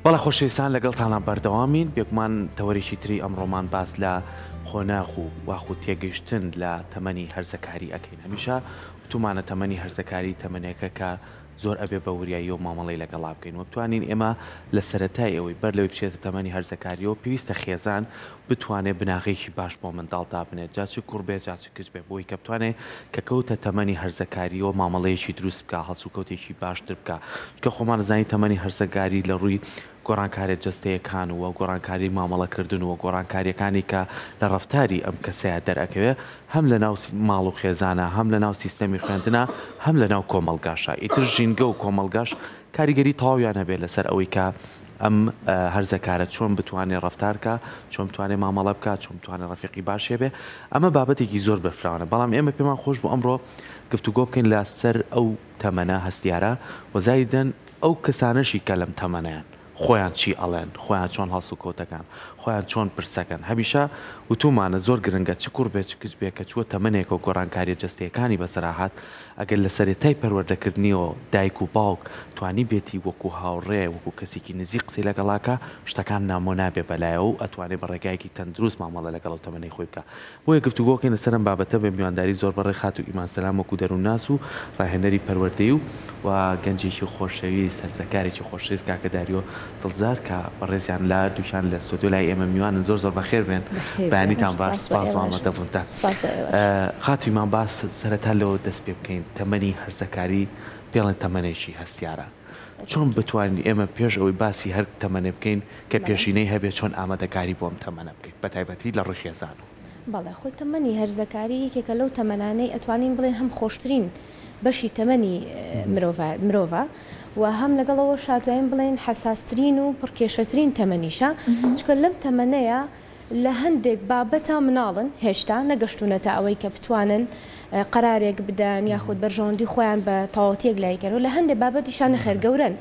بەڵێ خۆشەویستان لەگەڵتانا بەردەوامین، بێگومان تەوەرێکی تری ئەمڕۆمان باس لە قۆناغ و واخود تێگەیشتن لە تەمەنی هەرزەکاری ئەکەین. هەمیشە وتومانە تەمەنی هەرزەکاری تەمەنێکە کە زۆر ئەبێ بە وریاییەوە مامەڵەی لەگەڵا بکەین و بتوانین ئێمە لە سەرەتای ئەوەی بەر لەوەی بچێتە تەمەنی هەرزەکاریەوە پێویستە خێزان بتوانێت بناغەیەکی باش بۆ منداڵ دابنێت جا چ کوڕ بێت جا چ کچ بێت بۆی کە بتوانێت کە کەوتە تەمەنی هەرزەکاریەوە مامەڵەیەکی دروست بکا هەڵسوکەوتێکی باشتر بکا چونکە خۆمان ئەزانین تەمەنی هەرزەکاری لە ڕووی گۆڕانکاریە جەستەیەکان و گۆڕانکاری مامەڵەکردن و گۆڕانکاریەکانی کە لە ڕەفتاری ئەم کەسەیا دەرئەکەوێ هەم لە ناو ماڵ و خێزانا هەم لە ناو سیستەمی خوێندنا هەم لە ناو کۆمەڵگاشا ئیتر ژینگە و کۆمەڵگاش کاریگەری تەواویان هەبێ لەسەر ئەوەی کە ئەم هەرزەکارە چۆن بتوانێ ڕەفتار کا، چۆن بتوانێ مامەڵە بکا، چۆن بتوانێ ڕەفیقی باشی هەبێ، ئەمە بابەتێکی زۆر بەرفراوانە، بەڵام ئێمە پێمان خۆش بوو ئەمڕۆ گفتوگۆ بکەین لە سەر ئەو تەمەنە هەستیارە و زایدەن ئەو کەسانەشی کە لەم تەمەنەیان خۆیان چی ئەڵێن، خۆیان چۆن هەڵسوکەوتەکەن، خۆیان چۆن پرسەکەن، هەمیشە وتوومانە زۆر گرنگە چ کوڕ بێ چ کچ بێ کە چووە تەمەنێکەوە گۆڕانکاریە جەستەیەکانی بەسەرا هات ئەگەر لە سەرەتای پەروەردەکردنیەوە دایک و باوک توانیبێتی وەکو هاوڕێ وەکو کەسێکی نزیک قسەی لەگەڵا کا شتەکان نامۆ نابێ بەلایەوە و ئەتوانێ بە ڕێگایەکی تەندروست مامەڵە لەگەڵ ئەو تەمەنەی خۆی بکا بۆیە گفتوگۆکەین لەسەر ئەم بابەتە بە میوانداری زۆر بەڕێ خاتوو ئیمان سەلام وەکو دەروونناس و ڕاهێنەری پەروەردەیی و و گەنجێکی خۆشەویست هەرزەکارێکی خۆشەویست کاکە داریۆ دڵزار کە بەڕێزیان لە هەردووکیان لە ستۆدیۆ لای ئێمە میوانن زۆر زۆر بەخێر بێن بەیانیتان باش سپاس بۆ ئامادەبوونتان خاتوو ئیمان با سەرەتا لەوە دەست پێ بکەین تەمەنی هەرزەکاری پێڵێن تەمەنێکی هەستیارە چۆن بتوانین ئێمە پێش ئەوەی باسی هەر تەمەنێ بکەین کە پێشینەی هەبێت چۆن ئامادەکاری بۆ ئەم تەمەنە بکەین بەتایبەتی لە ڕووی خێزانەوە؟ بەڵێ خۆی تەمەنی هەرزەکاری یەکێکە لەو تەمەنانەی ئەتوانین بڵێین هەم خۆشترین بەشی تەمەنی مرۆڤە و هەم لەگەڵ ئەوەشا توانین بڵێین حەساسترین و پڕکێشەترین تەمەنیشە چونکە لەم تەمەنەیە لە هەندێک بابەتا مناڵن هێشتا نەگەشتوونەتە ئەوەی کە بتوانن قەرارێک بدەن یاخود بەرژەوەندی خۆیان بە تەواوەتی یەکلایی کەن و لە هەندێک بابەتیشا نەخێر گەورەن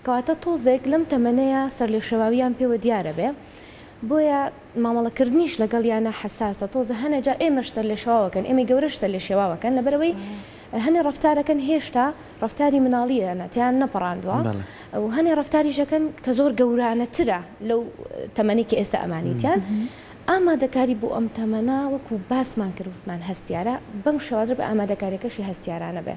کەواتە تۆزێک لەم تەمەنەیە سەرلێشێواوییان پێوە دیارە بێ بۆیە مامەڵەکردنیش لەگەڵیانە حەساسە تۆزە هەنێ جار ئێمەش سەرلێشێواوەکەن ئێمەی گەورەش سەرلێشێواوەکەن لەبەرئەوەی هەنێ ڕەفتارەکەن هێشتا ڕەفتاری مناڵییانە تیان نەپەڕاندووە و هەنێ ڕەفتاریشەکەن کە زۆر گەورانەترە لەو تەمەنەی کە ئێستا ئەمانیتیان. ئامادەکاری بۆ ئەم تەمەنە وەکو باسمان کرد وتمان هەستیارە، بەم شێوازە بێ ئامادەکاریەکەشی هەستیارانە بێ.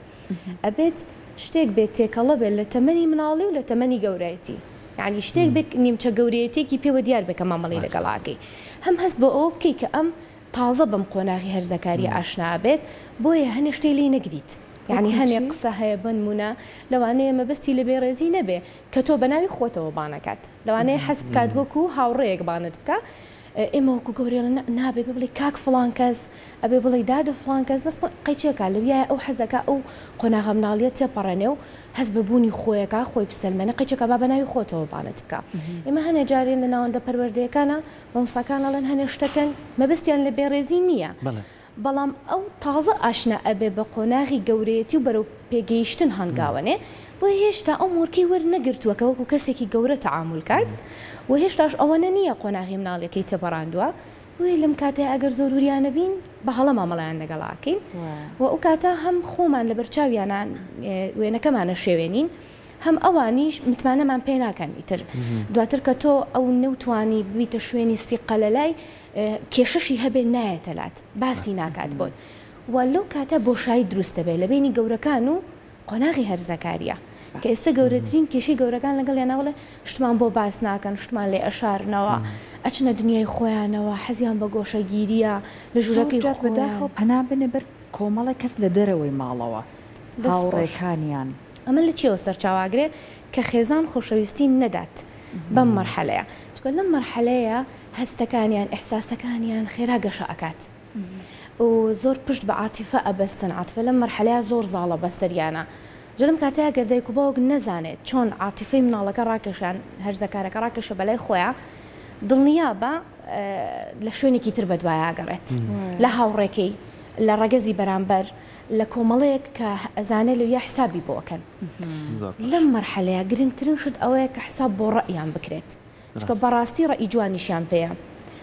ئەبێت شتێک بێت تێکەڵە بێت لە تەمەنی مناڵی و لە تەمەنی گەورایەتی. یانی شتێک بێت نیمچە گەورەیەتیەکی پێوە دیار بێ کە مامەڵەی لەگەڵا ئەکەی. هەم هەست بۆ ئەوە بکەی کە ئەم تازە بەم قۆناغی هەرزەکاریە ئاشنا ئەبێت بۆیە هەنێ شتێ لێی نەگریت یانی هەنێ قسە هەیە بۆنمونە لەوانەیە مەبەستی لە بێڕێزی نەبێ کە تۆ بەناوی خۆتەوە بانەکات لەوانەیە حەز بکات وەکو هاوڕێیەک بانت بکا ئێمە وەکو گەورەیەڵێن نا نابێ بێ بڵێی کاک فڵان کەس ئەبێ بڵێی دادە فڵان کەس بەس قەیچێکا لەویایە ئەو حەزەکا ئەو قۆناغە مناڵیە تێپەڕێنێ و هەست بە بوونی خۆیەکا خۆی بسەلمێنێ قەیچێکا با بەناوی خۆتەوە بانت بکا ئێمە هەنێ جارێ لە ناوەندە پەروەردەیەکانا مامۆستاکان ئەڵێن هەنێ شتەکەن مەبەستیان لە بێڕێزی نییە بەڵام ئەو تازە ئاشنا ئەبێ بە قۆناغی گەورەیەتی و بەرەو پێگەیشتن هەنگاوەنێ بۆیە هێشتا ئەو مۆرکەی وەرنەگرتووە کە وەکو کەسێکی گەورە تەعامول کات و هێشتاش ئەوەنە نییە قۆناغی مناڵیەکەی تێپەڕاندووە بۆیە لەم کاتەیا ئەگەر زۆر وریا نەبین بە هەڵە مامەڵەیان لەگەڵا ئەکەین و ئەو کاتە هەم خۆمان لەبەرچاویانا وێنەکەمان ئەشێوێنین هەم ئەوانیش متمانەمان پێ ناکەن ئیتر دواتر کە تۆ ئەو نەوتوانی ببیتە شوێنی سیقە لەلای کێشەشی هەبێ نایەتە لات باسی ناکات بۆت و لەو کاتە بۆشایی دروست دەبێت لە بینی گەورەکان و قۆناغی هەرزەکاریە کە ئێستا گەورەترین کێشەی گەورەکان لەگەڵیان بڵێ شتمان بۆ باس ناکەن شتمان لێ ئەشارنەوە ئەچنە دنیای خۆیانەوە حەزیان بە گۆشەگیریە لە ژوورەکەی زۆر جار خۆیان. بەداخەوە پەنا بنە بەر کۆمەڵێک کەس لە دەرەوەی ماڵەوە دەست خۆش. هاوڕێکانیان. ئەمە لە چیەوە سەرچاوە ئەگرێ کە خێزان خۆشەویستی نەدات بەم مەرحەلەیە چونکە لەم مەرحەلەیە هەستەکانیان ئیحساسەکانیان خێرا گەشە ئەکات و زۆر پشت بە عاتیفە ئەبەستن عاتیفە لەم مەرحەلەیە زۆر زاڵە بەسەریانە جا لەم کاتەیا گەر دایک و باوک نەزانێت چۆن عاتیفەی مناڵەکە ڕاکێشان هەرزەکارەکە ڕاکێشە بەلای خۆیا دڵنیابە لە شوێنێکی تر بەدوایا ئەگەڕێت لە هاوڕێکەی لە ڕەگەزی بەرامبەر لە کۆمەڵەیەک کە ئەزانێ لەویا حسابی بۆ ئەکەن. لەم مەرحەلەیە گرنگترین شت ئەوەیە کە حساب بۆ ڕەئیان بکرێت. چونکە بەڕاستی ڕەئی جوانیشیان پێیە.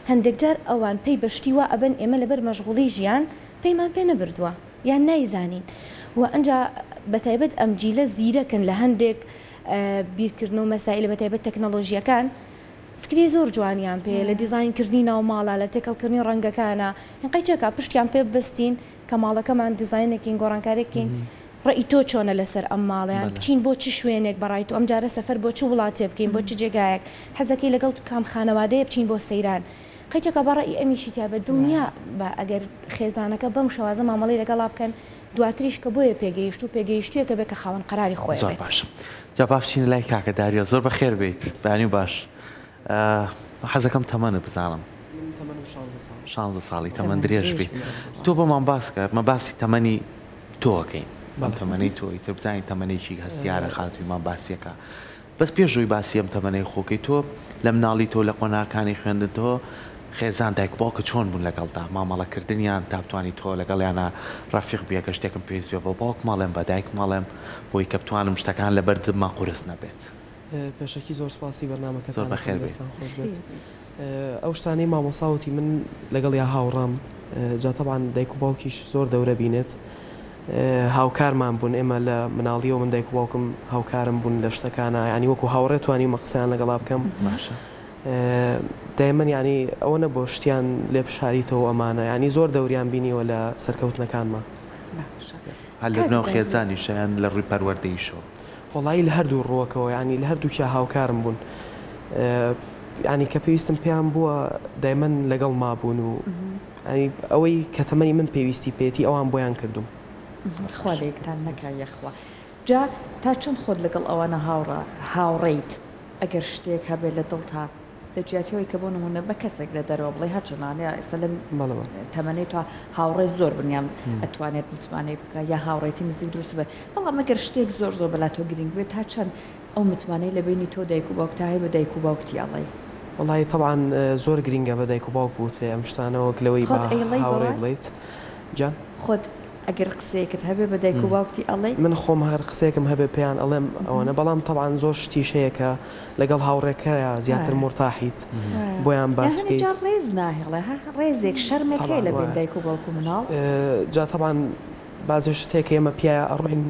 هەندێک جار ئەوان پەی بە شتی وا ئەبەن ئێمە لەبەر مەشغوڵی ژیان پەیمان پێ نەبردووە یان نایزانین و ئەنجا بەتایبەت ئەم جیلە زیرەکن لە هەندێک. بیرکردنەوە و مەسائیلە بەتایبەت تەکنەڵۆژییەکان فکری زۆر جوانیان پێیە لە دیزاین کردنی ناو ماڵا لە تێکەڵ کردنی ڕەنگەکانا یان قەیچەکە پشتیان پێ ببەستین کە ماڵەکەمان دیزاینەکەین گۆڕانکاریەک بکەین ڕەئی تۆ چۆنە لەسەر ئەم ماڵە یان بچین بۆ چ شوێنێک بەڕای تۆ ئەم جارە سەفەر بۆ چ وڵاتێ بکەین بۆ چ جێگایەک حەزەکەی لەگەڵ کام خانەوادەیە بچین بۆ سەیران قەیچەکە بە ڕەئی ئەمیشی تیا بێت دڵنیا بە ئەگەر خێزانەکە بەم شێوازە مامەڵەی لەگەڵا بکەن دواتریش کە بۆیە پێگەیشتوو پێگەیشتوویەکە بێت کە خاوەن قەراری خۆی زۆر بێت. باشە جا با بچینە لای کاکە داریۆ زۆر بەخێر بێیت بەیانی باش حەزەکەم تەمەنت بزانم. من تەمەنم شانزە ساڵە. شانزە ساڵی تەمەن تەمەن درێژ درێژ بیت بی تۆ بۆمان باس کە مە باسی تەمەنی تۆ ئەکەین ئەم بەڵێ. تەمەنەی تۆ ئیتر بزانین تەمەنێکی هەستیارە خاتووی مان باسیەکە بەس پێش ئەوەی باسی ئەم تەمەنەی خۆکەی تۆ لە مناڵی تۆ لە قۆناغەکانی خوێندن تۆ خێزان دایک و باوکت چۆن بوون لەگەڵتا مامەڵە کردنیان تا بتوانی تۆ لەگەڵیانا ڕەفیق بی ئەگەر شتێکم پێویست بێ بۆ باوکم ئەڵێم بە دایکم ئەڵێم بۆی کە بتوانم شتەکان لەبەر دڵما قورس نەبێت. پێشەکی زۆر سوپاسی زۆر بەرنامەکەتان ئەکەم بەخێر بێیت. دەستان خۆش بێت ئەو شتانەی مامۆستا وتی من لەگەڵیا هاوڕام جا تەبعەن دایک و باوکیش زۆر دەورە بینێت هاوکارمان بوون ئێمە لە مناڵیەوە من دایک و باوکم هاوکارم بوون لە شتەکانا یانی وەکو هاوڕێ توانیومە قسەیان لەگەڵا بکەم باشە. دایمەن یانی ئەوە نەبووە شتیان لێ بشاریتەوە ئەمانە یانی زۆر دەوریان بینیوە لە سەرکەوتنەکانما. باشە هەر لە کاک ناو داریۆ. خێزانیشا یان لە ڕووی پەروەردەییشەوە؟ وەڵایی لە هەردوو ڕووەکەوە یانی لە هەردووکیا هاوکارم بوون یانی کە پێویستم پێیان بووە دایمەن لەگەڵما بوون و یانی ئەوەی کە تەمەنی من پێویستی پێیەتی ئەوان بۆیان کردووم. خوا لەیەکتان نەکا یەخوا. جا تا چەند خۆت لەگەڵ ئەوانە هاوڕا هاوڕێیت ئەگەر شتێک هەبێ لە دڵتا لە جیاتی ئەوەی کە بۆ نموونە بە کەسێک لە دەرەوە بڵێی هەرچەند لەوانەیە ئێستا لەم بەڵێ بەڵێ. تەمەنەی تۆ هاوڕێ زۆر بن یان ئەتوانێت متمانەی بکا یا هاوڕێیەتی نزیک دروست بێ بەڵام ئەگەر شتێک زۆر زۆر بەلا تۆ گرینگ بێ تا چەند ئەو متمانەی لە بەینی تۆ دایک و باوکتا هەیە بە دایک و باوکتی ئەڵێی؟ وەڵایی تەبعەن زۆر گرینگە بە دایک و باوک بوترێ ئەم شتانە وەک لەوەی بە خۆت ئەیڵێی هاوڕێ بەوان؟ بڵێیت گیان. خۆت ئەگەر قسەیەکت هەبێ بە دایک و باوکتی ئەڵێی؟ من خۆم هەر قسەیەکم هەبێ پێیان ئەڵێم ئەوەنە بەڵام تەبعەن زۆر شتیش هەیە کە لەگەڵ هاوڕێکەیا زیاتر مورتاحیت بۆیان یان باس هەنێ بکەیت. جار ڕێز ناهێڵێ ها ڕێزێک شەرمێک هەیە تەبعەن لە بەین وایە دایک و باوک و مناڵ. جا تەبعەن بازێ شت هەیە کە ئێمە پیایا ئەڕۆین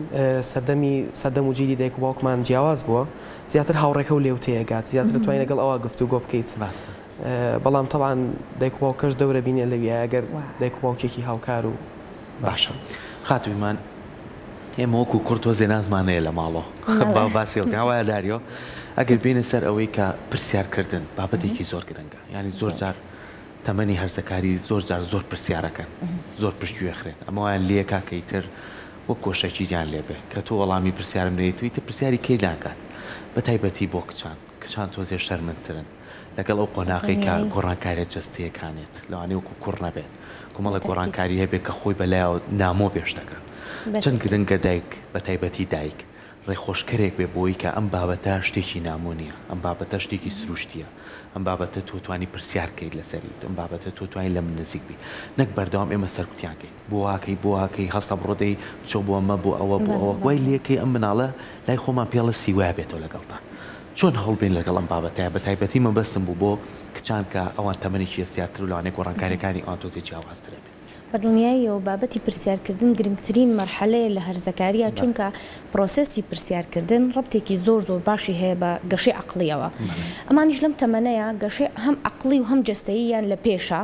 سەردەمی سەردەم و جیلی دایک و باوکمان جیاواز بووە زیاتر هاوڕێکە و لێو تێئەگات زیاتر ئەتوانی لەگەڵ ئەوا گفتوگۆ بکەیت ڕاستە. بەڵام تەبعەن دایک و باوکەش دەورە بینێ لەویا ئەگەر وایە. دایک و باوکێکی هاوکار و باشە خاتوو ئیمان ئێمە وەکو کوڕ تۆزێ نازمان هەیە لە ماڵەوە با باسی ئەوکەین وایە داریۆ ئەگەر بێینە سەر ئەوەی کە پرسیار کردن بابەتێکی زۆر گرنگە یانی زۆر جار تەمەنی هەرزەکاری زۆر جار زۆر پرسیارەکەن زۆر پشتگوێ خرێن ئەمە وایان لێکا کە ئیتر وەک گۆشەگیریان لێبێ کە تۆ وەڵامی پرسیارم نەیەیتەوە ئیتر پرسیاری کەی ناکات بە تایبەتی بۆ کچان کچان تۆزێ شەرمنترن لەگەڵ ئەو قۆناغەی کە گۆڕانکاریە جەستەیەکانێت لەوانەیە وەکو کوڕ نەبێت کۆمەڵێک گۆڕانکاری هەبێت کە خۆی بەلایەوە نامۆ بێ شتەکان چەند گرنگە دایک بە تایبەتی دایک ڕێخۆشکەرێک بێ بۆی کە ئەم بابەتە شتێکی نامۆ نییە ئەم بابەتە شتێکی سروشتیە ئەم بابەتە تۆ توانی پرسیار کەیت لەسەری ئەم بابەتە تۆ توانی لە من نزیک بی نەک بەردەوام ئێمە سەرکوتیان کەین بۆ واکەی بۆ واکەی هەستە بڕۆ دەی بچۆ بۆ ئەمە بۆ ئەوە بۆ ئەوە وای لێکەی ئەم مناڵە لای خۆمان پێڵە سیوایە بێتەوە لەگەڵتا چۆن هەوڵبێین لەگەڵ ئەم بابەتەیا بەتایبەتی مەبەستم بوو بۆ کچان کە ئەوان تەمەنێکی هەستیارتر و لەوانەیە گۆڕانکاریەکانی ئەوان تۆزێ جیاوازتر بێت. بە دڵنیاییەوە بابەتی پرسیارکردن گرنگترین مەرحەلەیە لە هەرزەکارییا چونکە پرۆسێسی پرسیارکردن ڕەبتێکی زۆر زۆر باشی هەیە بە گەشەی عەقڵییەوە ئەمانیش لەم تەمەنەیا گەشەی هەم عەقڵی و هەم جەستەییان لە پێشە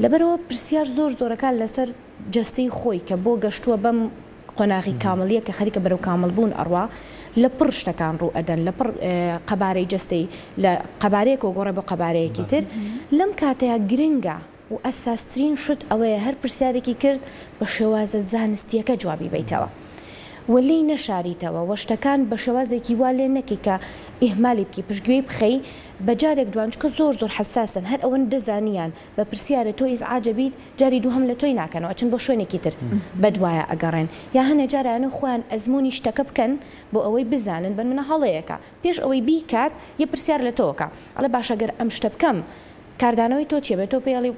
لەبەرئەوە پرسیار زۆر زۆرەکان لەسەر جەستەی خۆی کە بۆ گەشتووە بەم قۆناغی کامڵیە کە خەریکە بەرەو کامڵ بوون ئەڕوا لە پڕ شتەکان ڕوو ئەدەن لە پڕ قەبارەی جەستەی لە قەبارەیەکەوە گۆڕێ بۆ قەبارەیەکی تر لەم کاتەیا گرنگە و ئەساسترین شت ئەوەیە هەر پرسیارێکی کرد بە شێوازە زانستیەکە جوابی بەیتەوە و لێی نەشاریتەوە و شتەکان بە شێوازێکی وا لێ نەکەی کە ئیهمالی بکەی پشتگوێی بخەی بە جارێک دوان چونکە زۆر زۆر حەساسن هەر ئەوەندە زانیان بە پرسیارێ تۆ ئیزعاج ئەبیت جاری دووهەم لە تۆی ناکەنەوە ئەچن بۆ شوێنێکی تر بەدوایا ئەگەڕێن یا هەنێ جار ئەیانەوێ خۆیان ئەزموونی شتەکە بکەن بۆ ئەوەی بزانن بەنمونە هەڵەیەکە پێش ئەوەی بیکات یە پرسیار لە تۆ ئەکا ئەڵێ باشە گەر ئەم شتە بکەم کاردانەوەی تۆ چیە بێ تۆ پێی ئەڵێی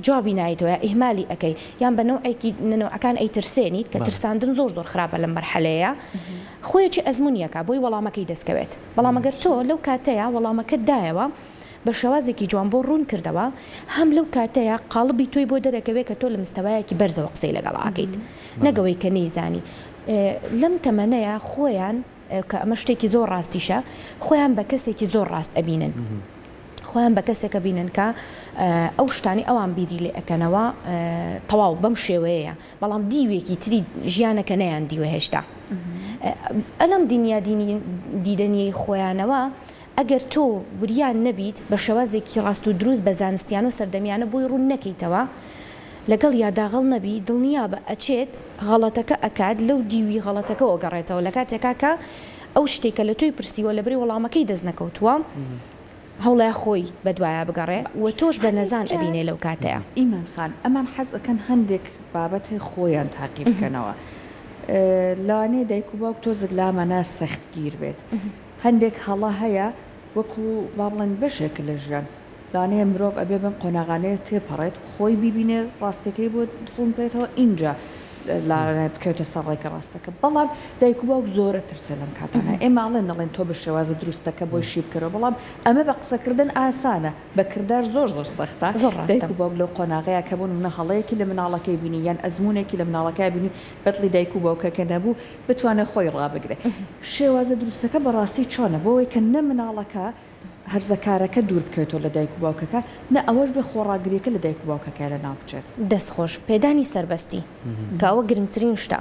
جوابی نایەیتەوە یا ئیهمالی ئەکەی یان بە نەوعێکی لە نەوعەکان ئەیترسێنیت کە ترساندن زۆر زۆر خراپە لەم مەرحەلەیە خۆیەکی ئەزموونی ئەکا بۆی وەڵامەکەی دەست کەوێت بەڵام ئەگەر تۆ لەو کاتەیا وەڵامەکەت دایەوە بە شێوازێکی جوان بۆ ڕوون کردەوە هەم لەو کاتەیا قاڵبی تۆی بۆ دەرەکەوێ کە تۆ لە مستەوایەکی بەرزەوە قسەی لەگەڵ ئەکەیت نەک ئەوەی کە نەیزانی لەم تەمەنەیا خۆیان. کە ئەمە شتێکی زۆر ڕاستیشە، خۆیان بە کەسێکی زۆر ڕاست ئەبینن. خۆیان بە کەسێک ئەبینن کە ئەو شتانەی ئەوان بیری لێ ئەکەنەوە تەواو بەم شێوەیەیە، بەڵام دیوێکی تری ژیانە کە نەیان دیوە هێشتا. ئەلەم دنیا دیدەنیەی خۆیانەوە ئەگەر تۆ وریا نەبیت بە شێوازێکی ڕاست و دروست بە زانستیانە و سەردەمیانە بۆی ڕوون نەکەیتەوە لەگەڵیا داغڵ نەبی دڵنیابە ئەچێت غەڵەتەکە ئەکات لەو دیوی غەڵەتەکەوە گەڕێتەوە لە کاتێکا کە ئەو شتەی کە لە تۆی پرسیوە لەبری وەڵامەکەی دەست نەکەوتووە هەوڵەیا خۆی بەدوایا بگەڕێ و تۆش بە نەزان ئەبینێ لەو کاتەیا. ئیمان خان ئەمان حەز ئەکەن هەندێک بابەت هەیە خۆیان تاقی بکەنەوە لەوانەیە دایک و باوک تۆزێک لامانا سەختگیر بێت هەندێک هەڵە هەیە وەکو با بڵێن بەشێکە لە ژیان، لەوانەیە مرۆڤ ئەبێ بەم قۆناغانەیە تێپەڕێت، خۆی بیبینێ ڕاستیەکەی بۆ ڕوون بێتەوە ئینجا لەوانەیە بکەوێتە سەر ڕێگە ڕاستەکە، بەڵام دایک و باوک زۆر ئەترسێ لەم کاتانە، ئێمە ئەڵێن نەڵێن تۆ بە شێوازە دروستەکە بۆی شی بکەرەوە، بەڵام ئەمە بە قسەکردن ئاسانە، بە کردار زۆر زۆر سەختە، زۆر ڕاستە. دایک و باوک لەو قۆناغەیە کە بۆ نمونە هەڵەیەکی لە مناڵەکەی بینی یان ئەزموونێکی لە مناڵەکەیا بینی بەدڵی دایک و باوکەکە نەبوو، بتوانێت خۆی ڕابگرێت. شێوازە دروستەکە بەڕاستی چۆنە بۆ ئەوەی کە نە مناڵەکە هەرزەکارەکە دوور بکەوێتەوە لە دایک و باوکەکە، نە ئەوەش بێ خۆڕاگرییەکە لە دایک و باوکەکەیا لەناو بچێت؟ دەست خۆش. پێدانی سەربەستی کە ئەوە گرنگترین شتە.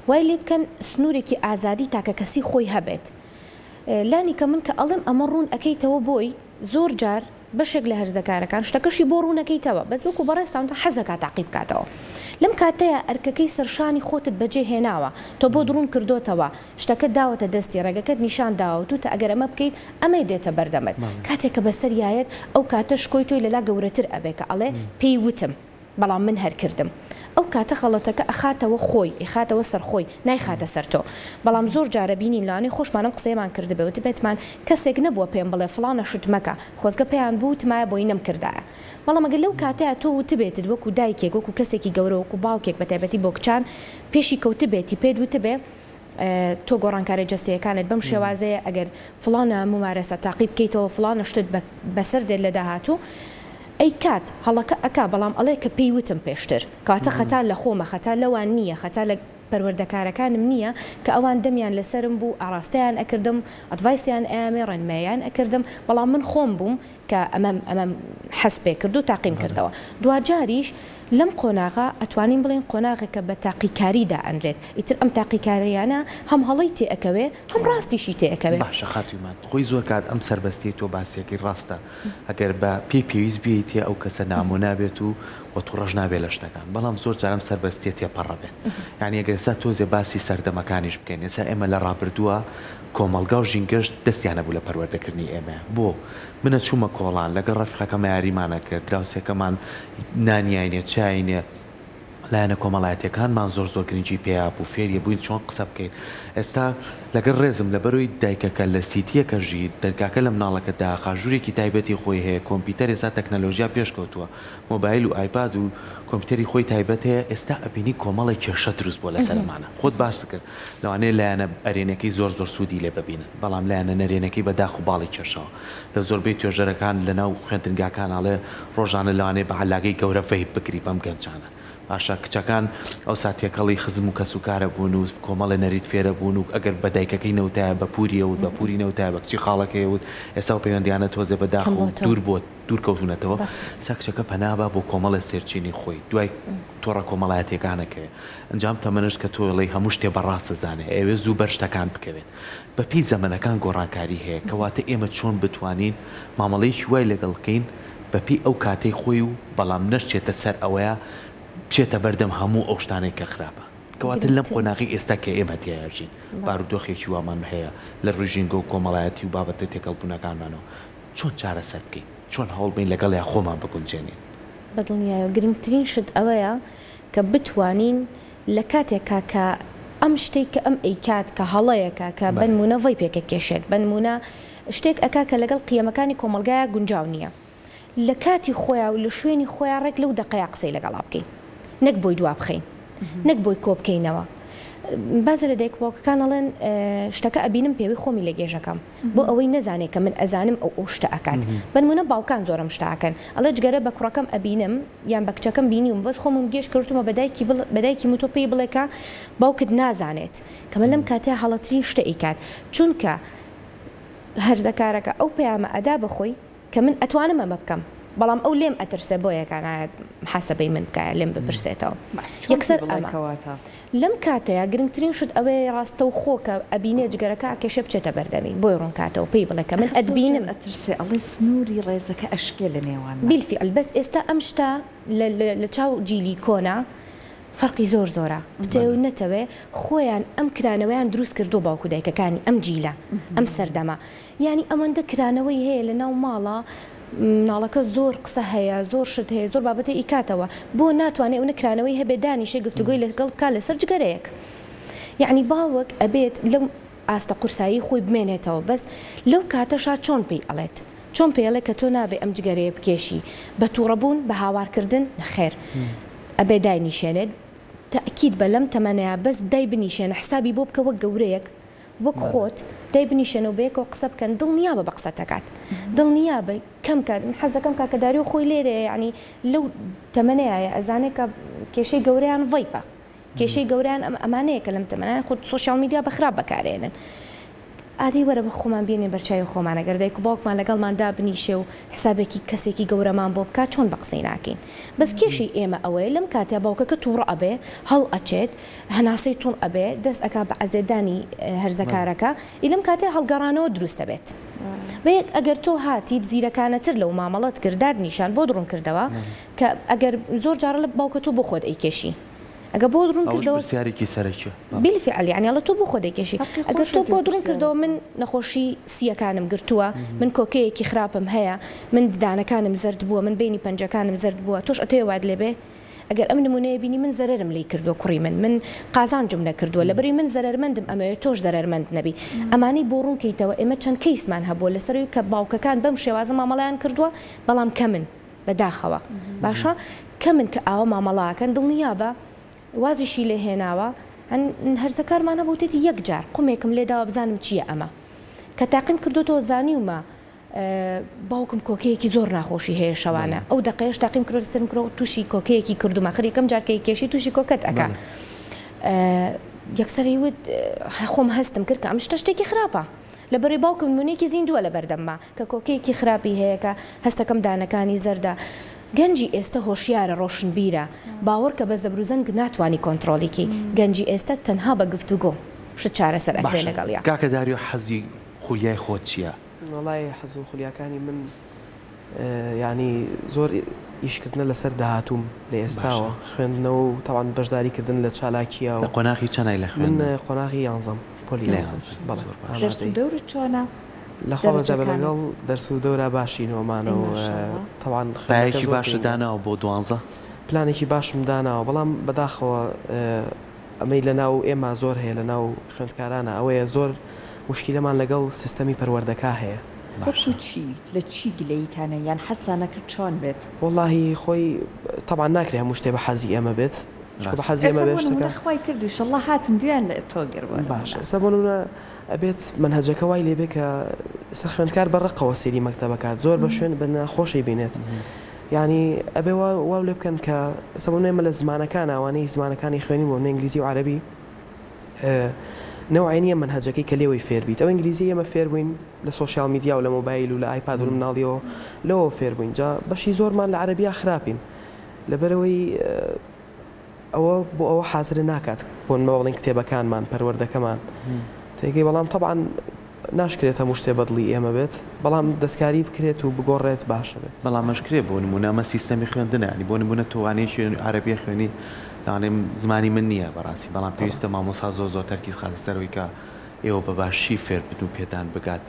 وای لێ بکەن سنوورێکی ئازادی تاکەکەسی خۆی هەبێت. لانی کەم من کە ئەڵێم ئەمە ڕوون ئەکەیتەوە بۆی، زۆر جار بەشێک لە هەرزەکارەکان شتەکەشی بۆ ڕوونەکەیتەوە بەس وەکو بەڕێزتان وتان حەزەکا تاقی بکاتەوە لەم کاتەیا ئەرکەکەی سەرشانی خۆتت بەجێ هێناوە تۆ بۆت ڕوون کردۆتەوە شتەکەت داوەتە دەستی ڕێگەکەت نیشان داوە وتوتە ئەگەر ئەمە بکەیت ئەمەی دێتە بەردەمت کاتێک کە بەسەریایەت ئەو کاتە شکۆی تۆی لەلا گەورەتر ئەبێ کە ئەڵێ پێی وتم. بەڵام من هەر کردم. ئەو کاتە غەڵەتەکە ئەخاتەوە خۆی، ئەیخاتەوە سەر خۆی، نایخاتە سەر تۆ. بەڵام زۆر جار ئەبینین لەوانەیە خۆشمان ئەم قسەیەمان کردبێ، وتبێتمان کەسێک نەبووە پێم بڵێ فڵانە شت مەکە، خۆزگە پێیان بوتمایە بۆی نەمکردایە. بەڵام ئەگەر لەو کاتەیا تۆ وتبێتت وەکو دایکێک، وەکو کەسێکی گەورە، وەکو باوکێک بەتایبەتی بۆ کچان پێشی کەوتبێتی پێت وتبێ، تۆ گۆڕانکاریە جەستەیەکانت بەم شێوازەیە ئەگەر فڵانە مومارەسە تاقی بکەیتەوە فڵانە شتت بەسەر دێت لە داهاتوو ئەیکات هەڵەکە ئەکا بەڵام ئەڵێ کە پێی وتم پێشتر کەواتە خەتا لە خۆمە خەتا لەوان نییە خەتا لە پەروەردەکارەکانم نییە کە ئەوان دەمیان لەسەرم بوو ئاڕاستەیان ئەکردم ئەدڤایسیان ئەیامێ ڕێنماییان ئەکردم بەڵام من خۆم بووم کە ئەمەم ئەمەم حەز پێ کرد و تاقیم کردەوە دواجاریش لەم قۆناغە ئەتوانین بڵێین قۆناغێکە بە تاقیکاری دائەنرێت، ئیتر ئەم تاقیکارییانە هەم هەڵەی تێ ئەکەوێ هەم ڕاستیشی تێ ئەکەوێ. باشە خاتوو ئیمان، خۆی زۆر کات ئەم سەربەستیەی تۆ باسیەکەی ڕاستە، ئەگەر بە پێی پێویست بیەیتێ ئەو کەسە نامۆ نابێت و وە توڕەش نابێت لە شتەکان، بەڵام زۆر جار ئەم سەربەستیە تێپەڕەبێت. یانی ئەگەر ئێستا تۆزێ باسی سەردەمەکانیش بکەین، ئێستا ئێمە لە ڕابردووە کۆمەڵگا و ژینگەش دەستیان هەبوو لە پەروەردەکردنی ئێمەیا. بۆ؟ من ئەچوومە کۆڵان لەگەڵ ڕەفیقەکەما یاریمان ئەکرد، دراوسێکەمان نانیاینێ، چاینێ، لایەنە کۆمەڵایەتیەکانمان زۆر زۆر گرنگی پێیا بوو، فێری بووین چۆن قسە بکەین. ئێستا لەگەڵ ڕێزم لەبەرۆی دایکەکە لە سیتیەکە ژی، دەرگاکە لە مناڵەکە داخا، ژوورێکی تایبەتی خۆی هەیە، کۆمپیوتەر ئێستا تەکنەلۆژیا پێشکەوتووە، مۆبایل و ئایپاد و کۆمپیوتەری خۆی تایبەت هەیە، ئێستا ئەبینی کۆمەڵێک کێشە دروست بووە لەسەر ئەمانە. خۆت باست کرد لەوانەیە لایەنە ئەرێنیەکەی زۆر زۆر سوودی لێ ببینن، بەڵام لایەنە نەرێنیەکەی بە داخ و باڵی کێشەوە. لە زۆربەی توێژەرەکان لە ناو خوێندنگاکان ئەڵێ ڕۆژانە لەوانەیە بە عەلاگەی گەورە ڤەیپ بگری بەم گەنجانە. باشە کچەکان ئەوسا تێکەڵی خزم و کەسوکارە بوون و کۆمەڵێ نەریت فێرە بوون و ئەگەر بە دایکەکەی نەوتایە بە پوری ئەوت بە پوری نەوتایە بە کچی خاڵەکەی ئەوت ئێستا ئەو پەیوەندیانە تۆزێ بە داخ و دوور بۆ دوور کەوتوونەتەوە ئێستا کچەکە پەنا با بۆ کۆمەڵێ سێرچینی خۆی دوای تۆڕە کۆمەڵایەتیەکان ئەکەوێ ئەنجا ئەم تەمەنەش کە تۆ ئەڵێی هەموو شتێ بە ڕاست ئەزانێ ئەیەوێ زوو بەر شتەکان بکەوێت بە پێی زەمەنەکان گۆڕانکاری هەیە کەواتە ئێمە چۆن بتوانین مامەڵەیەکی وای لەگەڵ بکەین بە پێی ئەو کاتەی خۆی و بەڵام نەشچێتە سەر ئەوەیە بچێتە بەردەم هەموو ئەو شتانەی کە خراپە کەواتە لەم قۆناغەی ئێستا کە ئێمە تیایا ژین بارودۆخێکی وامان هەیە لە ڕووی ژینگە و کۆمەڵایەتی و بابەتە تێکەڵبوونەکانمانەوە چۆن چارەسەر بکەین چۆن هەوڵ بەین لەگەڵیا خۆمان بگونجێنین؟ بەدڵنیایەوە گرنگترین شت ئەوەیە کە بتوانین لە کاتێکا کە ئەم شتەی کە ئەم ئەیکات کە هەڵەیەکە کە بەنموونە ڤەیپێک ئەکێشێت بەنموونە شتێک ئەکا کە لەگەڵ قیەمەکانی کۆمەڵگایا گونجاو نییە لە کاتی خۆیا و لە شوێنی خۆیا ڕێک لەو دەقەیا قسەی لەگەڵا بکەین نەک بۆی دوا بخەین نەک بۆی کۆ بکەینەوە. بازە لە دایک و باوکەکان ئەڵێن شتەکە ئەبینم پێوەی خۆمی لێ گێژەکەم بۆ ئەوەی نەزانێ کە من ئەزانم ئەو ئەو شتە ئەکات بەنمونە باوکان زۆر ئەم شتە ئەکەن ئەڵێ جگەرە بە کوڕەکەم ئەبینم یان بە کچەکەم بینیوم بەس خۆمم گێژ کردوومە بە دایکی بڵ بە دایکیم وتووە پێی بڵێ کە باوکت نازانێت کە من لەم کاتەیا هەڵەترین شتە ئەیکات چونکە هەرزەکارەکە ئەو پەیامە ئەدا بە خۆی کە من ئەتوانم ئەمە بکەم بەڵام ئەو لێم ئەترسێ بۆیە کا نایەت محاسەبەی من بکا یا لێم بپرسێتەوە یەکسەر ئەمە لەم کاتەیا گرنگترین شت ئەوەیە ڕاستەوخۆ کە ئەبینێ جگەرەکە ئەکێشێ بچێتە بەردەمی بۆی ڕوونکاتەوە پێی بڵێ کە من ئەتبینم. ئەترسێ ئەڵێ سنووری ڕێزەکە ئەشکێ لە نێوانمان. بیلفیعل بەس ئێستا ئەم شتە لە چاو جیلی کۆنا فەرقی زۆر زۆرە بتەوێ و نەتەوێ خۆیان ئەم کرانەوەیان دروست کردووە باوک و دایکەکانی ئەم جیلە ئەم سەردەمە یانی ئەوەندە کرانەوەی هەیە لە ناو ماڵا مناڵەکە زۆر قسە هەیە زۆر شت هەیە زۆر بابەتە ئیکاتەوە بۆ ناتوانێ ئەونە کرانەوەی هەبێ دانیشێ گفتوگۆی لەگەڵ بکا لەسەر جگەرەیەک یانی باوک ئەبێت لەو ئاستە قورسایی خۆی بمێنێتەوە بەس لەو کاتەشا چۆن پێی ئەڵێت چۆن پێی ئەڵێ کە تۆ نابێ ئەم جگەرەیە بکێشی بە توڕە بوون بە هاوار کردن نەخێر ئەبێ داینیشێنێت تەئکید بە لەم تەمەنەیا بەس دای بنیشێنە حسابی بۆ بکە وەک گەورەیەک وەک خۆت دای بنیشێنە و بەیەکەوە قسە بکەن دڵنیابە بە قسەتەکات دڵنیابە کەم کە من حەزەکەم کاکە داریۆ خۆی لێرەیە یانی لەو تەمەنەیایە ئەزانێ کە کێشەی گەورەیان ڤەیپە کێشەی گەورەیان ئەم ئەمانەیە کە لەم تەمەنە خۆ سۆشیال میدیا بە خراپ بەکارێنن. ئادەی وەرە بە خۆمان بێنین بەرچاوی خۆمان ئەگەر دایک و باوکمان لەگەڵمان دابنیشێ و حسابێکی کەسێکی گەورەمان بۆ بکات چۆن بە قسەی ناکەین بەس کێشەی ئێمە ئەوەیە لەم کاتە باوکەکە تووڕە ئەبێ هەڵ ئەچێت هەناسەی توند ئەبێ دەست ئەکا بە عەزێتدانی هەرزەکارەکە ئی لەم کاتەیا هەڵگەڕانەوە دروست ئەبێت بەیەک ئەگەر تۆ هاتیت زیرەکانەتر لەو مامەڵەت کرد دادنیشان بۆت ڕوون کردەوە کە ئەگەر زۆر جار ئەڵێ باوکە تۆ بۆ خۆت ئەیکێشی ئەگەر بۆت ڕوون ئەوەش کردەوە پرسیارێکی سەرەکیە بەڵێ. بیلفیعل یانی ئەڵێ تۆ بۆ خۆت دەیکێشی حەقی ئەگەر تۆ خۆشە بۆت ڕوون پرسیار کردەوە من نەخۆشی سییەکانم گرتووە من کۆکەیەکی خراپم هەیە من ددانەکانم زەرد بووە من بەینی پەنجەکانم زەرد بووە تۆش ئەتەوێ وات لێ بێ ئەگەر ئەم نمونەیە بینی من زەرەرم لێی کردووە کوڕی من من قازانجم نەکردووە لەبەرئەوەی من زەرەرمەندم ئەمەوێ تۆش زەرەرمەند نەبی ئەمانەی بۆ ڕوون کەیتەوە ئێمە چەند کەیسمان هەبووە لەسەرەوەی کە باوکەکان بەم شێوازە مامەڵەیان کردووە بەڵام کەمن بەداخەوە باشە کەمن کە ئاوا مامەڵە ئەکەن دڵنیابە وازیشی لێ هێناوە هەن هەرزەکارمان هەبوو وتێتی یەک جار قومێکم لێداوە بزانم چییە ئەمە کە تاقیم کردوتەوە زانیومە باوکم کۆکەیەکی زۆر ناخۆشی هەیە شەوانە ئەو دەقەیەش تاقیم کرۆ سەرم کرۆ تووشی کۆکەیەکی کردومە خر یەکەم جار کە کێشی تووشی کۆکەت ئەکا یەکسەر وت خۆم هەستم کرد کە ئەم شتە شتێکی خراپە لەبەرەی باوکم نمونەیەکی زیندووە لەبەردەمما کە کۆکەیەکی خراپی هەیە کە هەستەکەم دانەکانی زەردە گەنجی ئێستە هۆشیارە ڕۆشنبیرە باوەڕکە بە زەبروزەنگ ناتوانی کۆنتڕۆڵی کەی گەنجی ئێستە تەنها بە گفتوگۆ شت چارەسەر ئەکرێ باشە لەگەڵیا. کاکە داریۆ حەزی خولیای خۆت چیە؟ وەڵای حەز و خولیاکانی من یانی زۆر ئیشکردنە لەسەر داهاتووم لە ئێستاوە باشە. خوێندنەوە و تەبعەن بەشداری کردن لە چالاکییا لە و قۆناغی چەنای لە من خوێندن؟ قۆناغی یانزەم پۆلی لە یانزەم یانزەی بەڵێ زۆر باشە. دەرس و ئامادەیی. دەورت چۆنە؟ لە خوا بەزیابە دەرەجەکانت؟ لەگەڵ دەرس و دەورا باشین و ئەمانە ئەی و ماشاءاللە. تەبعەن خوێندنەکە پایەکی زۆر باشت گرنگە. داناوە بۆ دوانزە؟ پلانێکی باشم داناوە بەڵام بەداخەوە ئەمەی لەناو ئێمە زۆر هەیە لەناو خوێندکارانا ئەوەیە زۆر موشکیلەمان لەگەڵ سیستەمی پەروەردەکا هەیە. وەکو باشە. چی؟ لە چی گلەییتانە یان حەزتان ئەکرد چۆن بێت؟ وەڵاهی خۆی تەبعەن ناکرێ هەموو شتێ بە حەزی ئێمە بێت چونکە بە ڕاستە. حەزی ئێمە ئێستا بێ بۆ شتەکە نموونە خوای کرد ئیشەڵڵا هاتن دویان لە تۆ گر بۆ باشە نموونە. ئێستا بۆ نموونە ئەبێت مەنهەجەکە وای لێ بێ کە ئێستا خوێندکار بە ڕقەوە سەیری مەکتەب ئەکات زۆر بە شوێن بە ناخۆشی بینێت یانی ئەبێ وا واو لێ بکەن کە ئێستا بۆ نموونە ئێمە لە زمانەکانا وانەی زمانەکانی خوێنین بۆ نموونە ئینگلیزی و عەرەبی نەوعێ نییە مەنهەجەکەی کە لێوەی فێر بیت ئەو ئینگلیزیەی ئێمە فێر بووین لە سۆشیال میدیا و لە مۆبایل و لە ئایپاد و لە مناڵیەوە لەوەوە فێر بووین جا بەشی زۆرمان لە عەرەبیا خراپین لەبەرئەوەی ئەوە بۆ ئەوە حازر ناکات بۆ نمە بڵێن کتێبەکانمان پەروەردەکەمان تێگەی بەڵام تەبعەن ناشکرێت هەموو شتێ بەدڵی ئێمە بێت بەڵام دەستکاری بکرێت و بگۆڕێت باشە بێت. بەڵام ئەشکرێ بۆ نموونە ئەمە سیستەمی خوێندنە یانی بۆ نموونە تۆ وانەیەکی عەرەبی ئەخوێنی لەوانەیە زمانی من نییە بەڕاستی بەڵام تەبعەن. پێویستە مامۆستا زۆر زۆر تەرکیز خاتە سەر ئەوەی کە ئێوە بە باشی فێر بن و پێتان بگات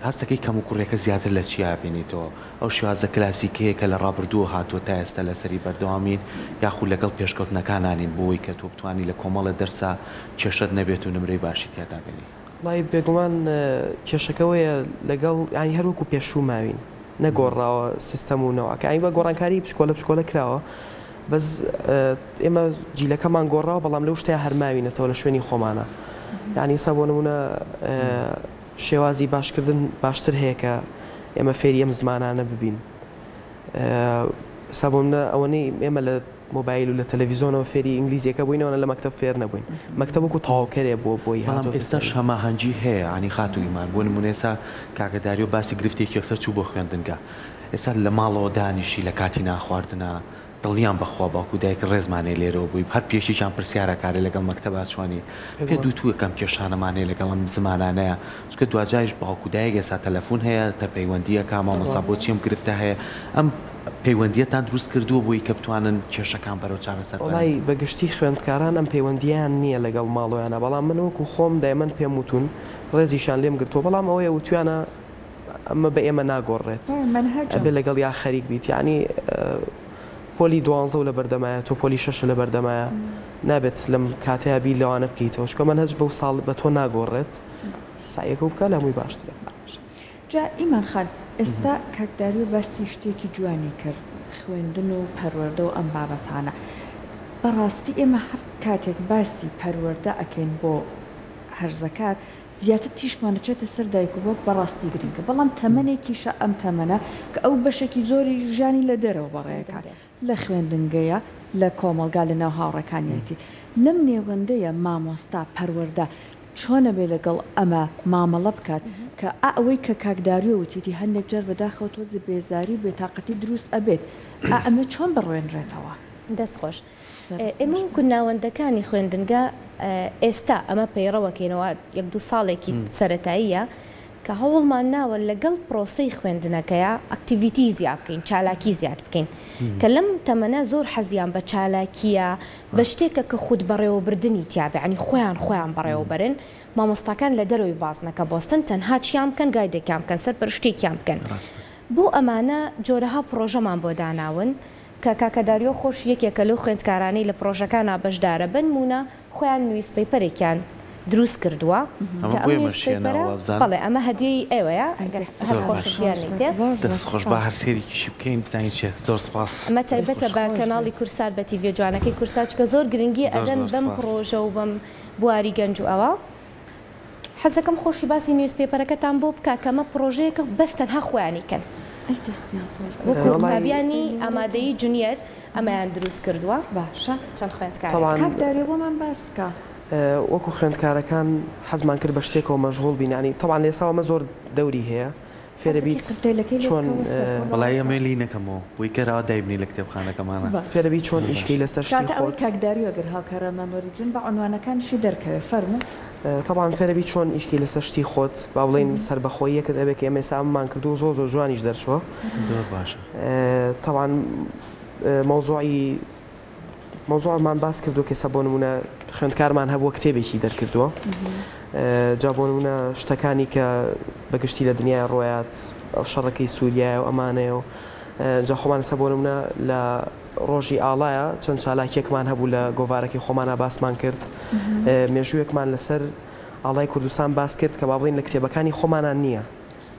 هەستەکەی کەموکوڕیەکە زیاتر لە چیا بینیتەوە ئەو شێوازە کلاسیکەیە کە لە ڕابردووە هاتووە تا ئێستا لەسەری بەردەوامین یاخود لەگەڵ پێشکەوتنەکانا نین بۆ وەی کە تۆ بتوانی لە کۆمەڵێ دەرسا کێشەت نەبێت و نمرەی باشی تیا دابێنی؟ وەڵایی بێگومان کێشەکە ئەوەیە لەگەڵ یانی هەر وەکو پێشوو ماوین نەگۆڕاوە سیستەم و نەوعەکە یانی بە گۆڕانکاری بچکۆلە بچکۆلە کراوە. بەس ئێمە جیلەکەمان گۆڕاوە بەڵام لەو شتەیا هەر ماوینەتەوە لە شوێنی خۆمانە یانی ئێستا بۆ نمونە شێوازی باشکردن باشتر هەیە کە ئێمە فێری ئەم زمانانە ببین ئێستا بۆ منە ئەوەنەی ئێمە لە مۆبایل و لە تەلەڤیزۆنەوە فێری ئینگلیزیەکە بووین ئەوەنە لە مەکتەب فێر نەبووین مەکتەب وەکو تەواوکەرێ بووە بۆی بەڵام هاتۆتە ئێستاش سەری. هەماهەنگی هەیە یانی خاتوو ئیمان بۆ نمونە ئێستا کاکە داریۆ باسی گرفتێکی یەکسەر چوو بۆ خوێندنگا ئێستا لە ماڵەوە دانیشی لە کاتی نانخواردنا دڵنیام بەخوا باوک و دایک ڕێزمان هەیە لێرەوە بۆی هەر یەکێکیان پرسیار ئەکارێ لەگەڵ مەکتەبا چۆنی پێت بێگومان. وتووە کە ئەم کێشانەمان هەیە لەگەڵ ئەم زمانانەیە چونکە دواجاریش باوک و دایک ئێستا تەلەفون هەیە تە پەیوەندی ئەکا مامۆستا تەبعەن. بۆچی ئەم گرفتە هەیە ئەم پەیوەندیەتان دروست کردووە بۆی کە بتوانن کێشەکان بەرەو چارەسەر بەرن؟ وەڵای بە گشتی خوێندکاران ئەم پەیوەندیەیان نیە لەگەڵ ماڵۆیانا بەڵام من وەکو خۆم دایمەن پێم وتوون ڕێزیشیان لێم گرتووە بەڵام ئەوەیە وتویانە ئەمە بە ئێمە ناگۆڕرێت ئەبێ لەگەڵیا خەریک بیت یەعنی پۆلی دوانزە و لەبەردەمایە تۆ پۆلی شەشە لەبەردەمایە نابێت لەم کاتەیا بیر لەوانە بکەیتەوە چونکە مەنهەج بەو ساڵ بە تۆ ناگۆڕێت سەعیەکەو بکە لە هەمووی باشترە. باشە جا ئیمان خان ئێستا کاک داریۆ باسی شتێکی جوانی کرد خوێندن و پەروەردە و ئەم بابەتانە بەڕاستی ئێمە هەر کاتێک باسی پەروەردە ئەکەین بۆ هەرزەکار زیاتر تیشکمان دەچێتە سەر دایک و باوک بەڕاستی گرنگە بەڵام تەمەنێکیشە ئەم تەمەنە کە ئەو بەشێکی زۆری ژیانی لە دەرەوە بەڕێکات لە خوێندنگەیە لە کۆمەڵگا لە ناو هاوڕێکانیەتی لەم نێوەندەیە مامۆستا پەروەردە چۆن ئەبێ لەگەڵ ئەمە مامەڵە بکات کە ئا ئەوەی کە کاک داریۆ وتیتی هەندێک جار بەداخەوە تۆزێ بێزاری و بێتاقەتی دروست ئەبێت ئا ئەمە چۆن بڕوێنرێتەوە؟ دەست خۆش. ئێمە وەکو ناوەندەکانی خوێندنگا ئێستا ئەمە پەیڕەوەکەینەوە یەک دوو ساڵێکی سەرەتاییە کە هەوڵمان ناوە لەگەڵ پرۆسەی خوێندنەکەیا activity زیاد بکەین چالاکی زیاد بکەین کە لەم تەمەنە زۆر حەزیان بە چالاکیە بە شتێکە کە خود بەڕێوەبردنی تیابێ ینی خۆیان خۆیان بەڕێوەبەرن مامۆستاکان لە دەرەوەی بازنەکە بۆستن تەنها چیان بکەن guide ێکیان بکەن سەرپەرشتێکیان بکەن بۆ ئەمانە جۆرەها پڕۆژەمان بۆ داناون کە کاکە داریۆ خۆشی یەکێکە لەو خوێندکارانەی لە پڕۆژەکانا بەشدارە بەنموونە خۆیان newspaper ێکیان دروست کردووە ئەمە کە بۆ ئەم ئێمەش newspaper ە هێناوە وابزانم. بەڵێ ئەمە هەدیەی ئێوەیە ئەی ئەگەر دەست هەر زۆر خۆش باش خۆشت بیانەیتێ. زۆر زۆر دەست خۆش با سوپاس. هەر سەیرێکیشی بکەین بزانین چیە زۆر سوپاس. ئەمە دەست تایبەتە خۆش. بە خۆش کەناڵی بێت. کورسات بە تیڤیە جوانەکەی کورسات چونکە زۆر گرنگی زۆر ئەدەن زۆر بەم سوپاس. پڕۆژە و بەم بواری گەنج و ئەوە. حەزەکەم خۆشی باسی newspaper ەکەتان بۆ بکا کە ئەمە پڕۆژەیەکە بەس تەنها خۆیانی کەن. ئەی دەستیان خۆش بێت. وەکو وەڵای قوتابیانی ئامادەیی junior ئەمەیان دروست کردووە. باشە چەند خوێندکارێک. تەبعەن کاک داریۆ بۆمان باس کە. وەکو خوێندکارەکان حەزمان کرد بە شتێکەوە مەشغوڵ بین یانی تەبعەن لە ئێستاوە ئەمە زۆر دەوری هەیە فێرە حەزەکی بیت قرتێلەکەی لێ چۆن بکەوە سەر وەڵایی ئەمەی لی نەکەمەوە بۆی کەراوە دایبنێ لە کتێبخانەکەمانا. فێرە بیت چۆن زۆر ئیش باش. کەی لەسەر شتی کاکە ئەوەی خۆت. کاک داریۆ گەر هاوکارانمان وەریگرن با عونوانەکانیشی دەرکەوێ فەرموو. تەبعەن فێرە بیت چۆن ئیش کەی لەسەر شتی خۆت با بڵێین سەربەخۆییەکت ئەبێ کە ئێمە ئێستا ئەمەمان کردووە زۆر زۆر جوانیش دەرچووە. زۆر باشە. تەبعەن مەوزوعی مەوزوعمان باس کردووە کە ئێستا بۆ نموونە خوێندکارمان هەبووە کتێبێکی دەرکردووە جا بۆ نموونە شتەکانی کە بە گشتی لە دنیای ڕۆیات ئەو شەڕەکەی سووریایە و ئەمانەیە و جا خۆمان ئێستا بۆ نموونە لە ڕۆژی ئاڵایە چەند چالاکیەکمان هەبوو لە گۆڤارەکەی خۆمانا باسمان کرد مێژوویەکمان لەسەر ئاڵای کوردستان باس کرد کە با بڵێین لە کتێبەکانی خۆمانا نییە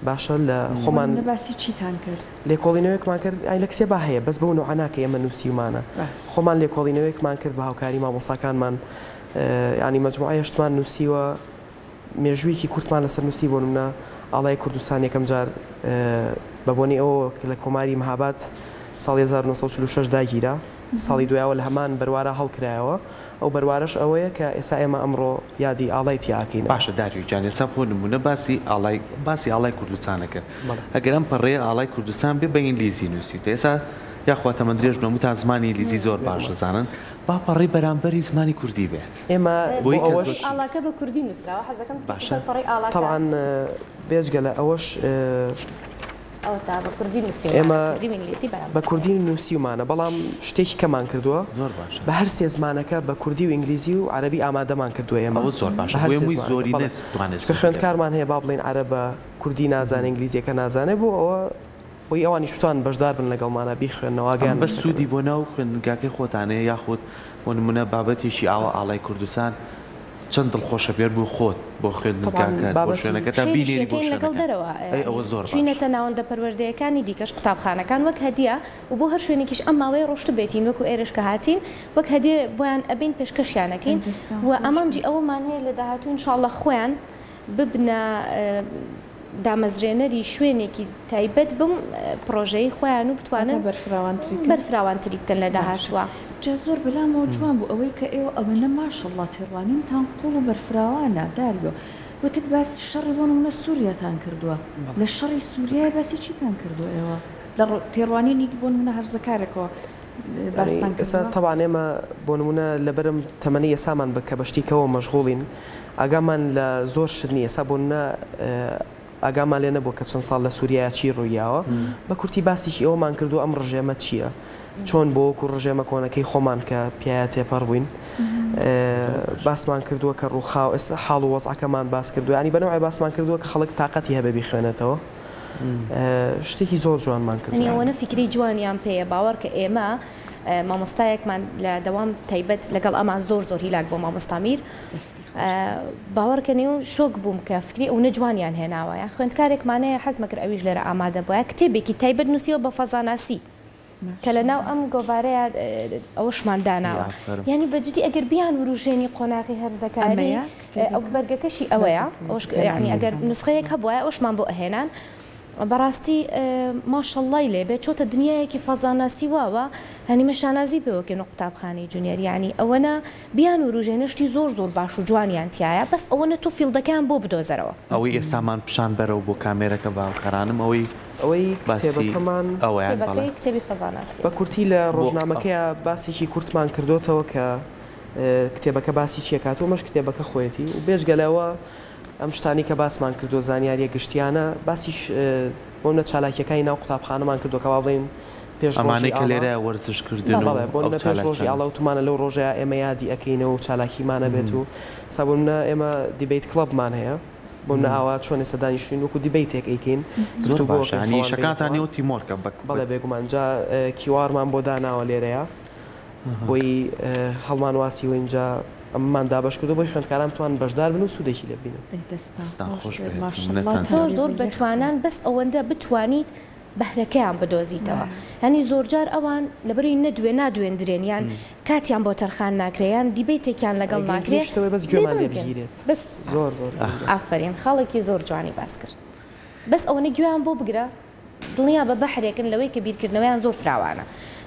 باشە لە خۆمان بۆ نمونە باسی چیتان کرد؟ لێکۆڵینەوەیەکمان کرد ئای لە کتێبا هەیە بەس بەو نەوعە نا کە ئێمە نووسیومانە خۆمان لێکۆڵینەوەیەکمان کرد بە هاوکاری مامۆستاکانمان یانی مەجموعەیە شتمان نووسیوە مێژوویەکی کورتمان لەسەر نووسی بۆ نمونە ئاڵای کوردستان یەکەم جار بە بۆنەی ئەوەوە کە لە کۆماری مهاباد ساڵی 1946 داگیرا ساڵی دوایەوە لە هەمان بەروارە هەڵکرایەوە ئەو بەروارەش ئەوەیە کە ئێستا ئێمە ئەمڕۆ یادی ئاڵای تیا ئەکەینەوە. باشە داریۆ گیان ئێستا بۆ نموونە باسی ئاڵای باسی ئاڵای کوردستانە کرد بەڵێ. ئەگەر ئەم پەڕەیە ئاڵای کوردستان بێ بە ئینگلیزی نووسیوتە ئێستا یاخوا تەمەن درێژ بن هەمووتان زمانی ئینگلیزی زۆر باش بێگومان. دەزانن با پەڕەی بەرامبەری زمانی کوردی بێت ئێمە بۆ بۆی کە ئەوەش. زۆر ئاڵاکە بە کوردی نووسراوە حەزەکەم بچێتە باشە. سەر پەڕەی ئاڵاکە. تەبعەن بێجگە لە ئەوەش. ئەوەتا بە کوردی نووسیومانە، ئێمە کوردی و ئینگلیزی بەرامبەر. بە کوردی نووسیومانە، بەڵام شتێکی کەمان کردووە، زۆر باشە. بە هەر سێ زمانەکە بە کوردی و ئینگلیزی و عەرەبی ئامادەمان کردووە ئێمە ئەوە زۆر بە باشە، هەر بۆیە سێ مووی زمانەکە، زۆرینە بەڵێ توانێت چونکە سوودی لێ بکات. خوێندکارمان هەیە با بڵێین عەرەبە، کوردی نازانێ، ئینگلیزییەکە نازانێ، بۆ ئەوە بۆی ئەوانیش بتوانن بەشدار بن لەگەڵمانا بیخوێننەوە ئەمە ئاگایان لە بەس شتەکە سوودی بێت. بۆ ناو خوێندنگاکەی خۆتان هەیە یاخود بۆ نموونە بابەتێکی ئاوا ئاڵای کوردستان چەند دڵخۆشە بێت بۆ خۆت بۆ تەبعەن خوێندنگاکەت بۆ بابەتی. شوێنەکەتا شێریش بینێری بۆ یەکەین لەگەڵ شوێنەکە دەرەوە ئەی یانی ئەوە زۆر باشە. چوینەتە ناوەندە پەروەردەیەکانی دیکەش قوتابخانەکان وەک هەدیە و بۆ هەر شوێنێکیش ئەم ماوەیە ڕۆشتبێتین وەکو ئێرەش کە هاتین وەک هەدیە بۆیان ئەبەین پێشکەشیان ئەکەین دەستان و خۆش بێت. ئامانجی ئەوەمان هەیە لە داهاتوو ان شاء اللە خۆیان ببنە دامەزرێنەری شوێنێکی تایبەت بەم پڕۆژەیەی خۆیان و واتە بتوانن بەرفراوانتری بکەن؟ بەرفراوانتری بکەن لە باشە داهاتووا. جا زۆر بەلامەوە جوان بوو ئەوەی کە ئێوە ئەوەنە ماشەڵڵا تێڕوانینتان قوڵ و بەرفراوانە داریۆ وتت باسی شەڕی بۆ نمونە سوریاتان کردووە لە شەڕی سوریای باسی چیتان کردووە ئێوە لە تێڕوانینی بۆ نمونە هەرزەکارێکەوە یانی باستان ئێستا کردووە؟ تەبعەن ئێمە بۆ نمونە لەبەرم تەمەنەی ئێسامان بە کە بە شتی کەوە مەشغوڵین ئاگامان لە زۆر شت نییە ئێستا بۆ نمونە ئاگامان لێ نەبووە کە چەند ساڵ لە سوریایا چی ڕوویاوە بە کورتی باسێکی ئەوەمان کردووە ئەم ڕژێمە چییە چۆن بۆ وەکو ڕژێمە کۆنەکەی خۆمان کە پیایا تێپەڕ بووین باسمان کردووە کە ڕووخاو ئێستا حاڵ و وەزعەکەمان باس کردووە یانی بە نەوعێ باسمان کردووە کە خەڵک تاقەتی هەبێ بیخوێنێتەوە شتێکی زۆر جوانمان یانی کردووە. ئەوەنە فیکرەی جوانیان پێیە باوەڕکە ئێمە مامۆستایەکمان لە دەوام تایبەت لەگەڵ ئەمان زۆر زۆر هیلاک بۆ مامۆستا میر باوەڕکە نێو شۆک بووم کە فکری ئەونە جوانیان هێناوە یان خوێندکارێکمان هەیە حەزمەکرد ئەویش لێرە ئامادە بوایە کتێبێکی تایبەت نووسیوە بە فەزاناسی کە لە ناو ئەم گۆڤارەیا ئەوەشمان داناوە یانی بە جدی ئەگەر بیان وروژێنی قۆناغی هەرزەکاری ئەو بەرگەکەشی ئەوەیە ئەوش یانی ئەگەر نوسخەیەک هەبوایە ئەوشمان بۆ ئەهێنان بەڕاستی ماشەڵڵای لێ بێت چۆتە دنیایەکی فەزاناسی واوە هەنی مە شانازی پێوەکەین و قوتابخانەی جونیەر یانی ئەوەنە بیان وروژێنە شتی زۆر زۆر باش و جوانیان تیایە بەس ئەوەنە تۆ فیڵدەکەیان بۆ بدۆزەرەوە. ئەوەی ئێستامان پیشان بەرەوە بۆ کامێرەکە بە هاوکارانم ئەوەی ئەوەی باسی کتێبەکەمان. ئەوەیان بەڵێ. کتێبەکەی کتێبی فەزاناسیە. بە کورتی لە بۆ ڕۆژنامەکەیا باسێکی کورتمان کردۆتەوە کە کتێبەکە باسی چی ئەکات و ئەمەش کتێبەکە خۆیەتی و بێجگە لەوە ئەم شتانەی کە باسمان کردووە زانیاریە گشتیانە باسیش بۆ نە چالاکیەکانی ناو قوتابخانەمان کردووە کە وا بڵێین پێش ڕۆژی ئەمانەی کە ئاڵا لێرە وەرزش کردن و بەڵێ بۆ ئەو نە پێش ڕۆژی چالاکیانە. ئاڵا وتومانە لەو ڕۆژەیا ئێمە یادی ئەکەینەوە و چالاکیمان ئەبێت و سا بۆ نە ئێمە debate club مان هەیە بۆ نە ئاوا چۆن ئێستا دانیشتوین وەکو debate ێک ئەیکەین زۆر گفتوگۆ باشە ئەکەین یانی خۆمان بەینی ئیشەکانتان خۆمان ئێوە teamwork ە بە بەڵێ بێگومان جا QR مان بۆ داناوە لێرەیا بۆی هەڵمان واسیوین جا ئەمەمان دابەش کردووە بۆی خوێندکاران بتوانن بەشدار بن و سوودێکی لێ ببینن. ئەی دەستان دەستان خۆش خۆش بێت بێت ماشاءاللە منەتان زۆر زیاد زۆر داری بەتوانان بەس ئەوەندە بتوانیت بەهرەکەیان بدۆزیتەوە یانی زۆرجار ئەوان لەبەرەی نەدوێ نادوێندرێن یان کاتیان بۆ تەرخان ناکرێ یان دیبەیتێکیان لەگەڵ ناکرێ گرنگترین شتەوەی بەس گوێمان لێ بێدەنگن بگیرێت بەس زۆر زۆر گرنگە. ئافەرین خاڵێکی زۆر جوانی باس کرد بەس ئەوەنە گوێیان بۆ بگرە دڵنیا بە بەحرێکن لەوەی کە بیرکردنەوەیان زۆر فراوانە